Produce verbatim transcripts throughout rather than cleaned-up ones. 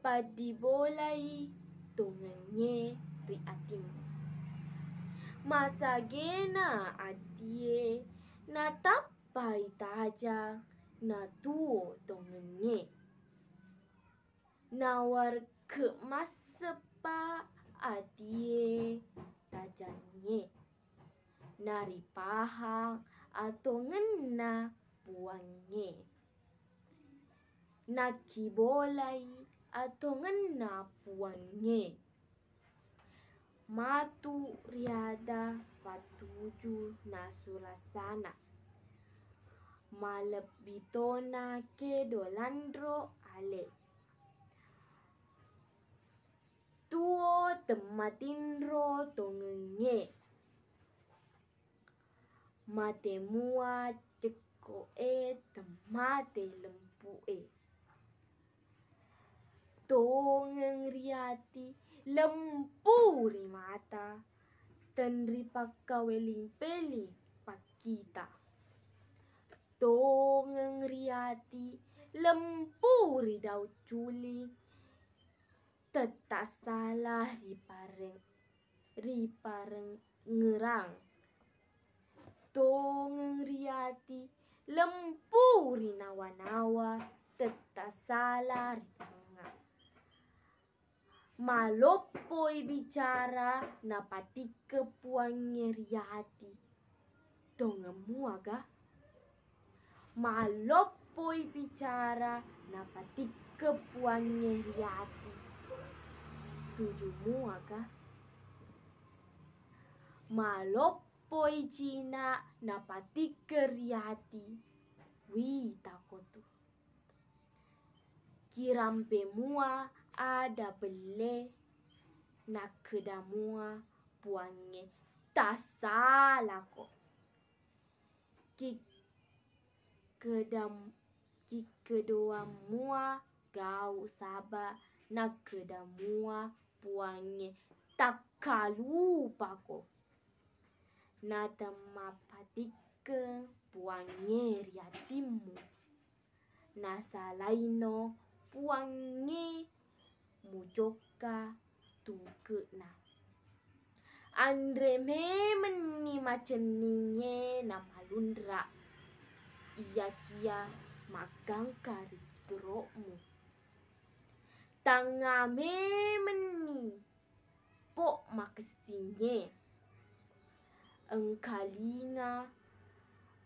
Paddibolai tongengnge ri atimmu. Masagena atie natappai taja natuo tongengnge. Nawarke masseppa atie tajangnge. Naripahang atongenna Puangnge. Nakkibolai atongenna Puangnge. Matu riada patuju nasulassana. Malebbi tona kedo lanro ale. Tuo temmatinro tongengnge. Mate mua cekko'e temmate lempu'e. Tongeng riati lempu ri mata, tenri pakkaweling-peling pakkita. Tongeng riati lempu ri dau culing, tettasala ri pareng-, ri parengngerang. Tongeng riati lempu ri nawa-nawa, tettasala ri tangnga. Maloppoi bicara napatikke Puangnge riati. Tongemmu aga? Maloppoi bicara napatikke Puangnge riati. Tujumu aga? Maloppoi cina napatikke riati. Wita kotu. Kirampe mua ada belle, nakkeda mua Puangnge, tassalako. Kikkedam-, kikkedoang mua gau saba, nakkeda mua Puangnge, takkalupako. Natemmapatikke Puangnge ri atimmu. Nasalaino Puangnge mujokka tuke'na. Anre memenni macenningnge namalunra, iyakiya maggangka ri kigero'mu. Tangnga memenni po' makessingnge. Engkalinga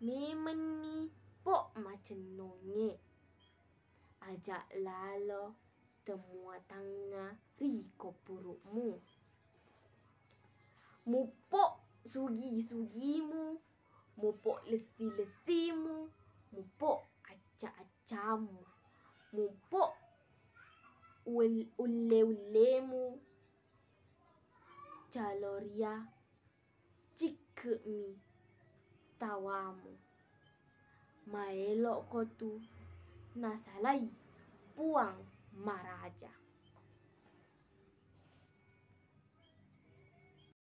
memenni po' macennongnge. Aja' lalo temmuatangnga ri koppuru'mu. Muppo' sugi-sugimu, muppo' lessi-lessimu, muppo' acca-accamu, muppo' ul-, ulle-ullemu, caloria cikke'mi tawamu. Maelokko tu nasalai Puang Maraja.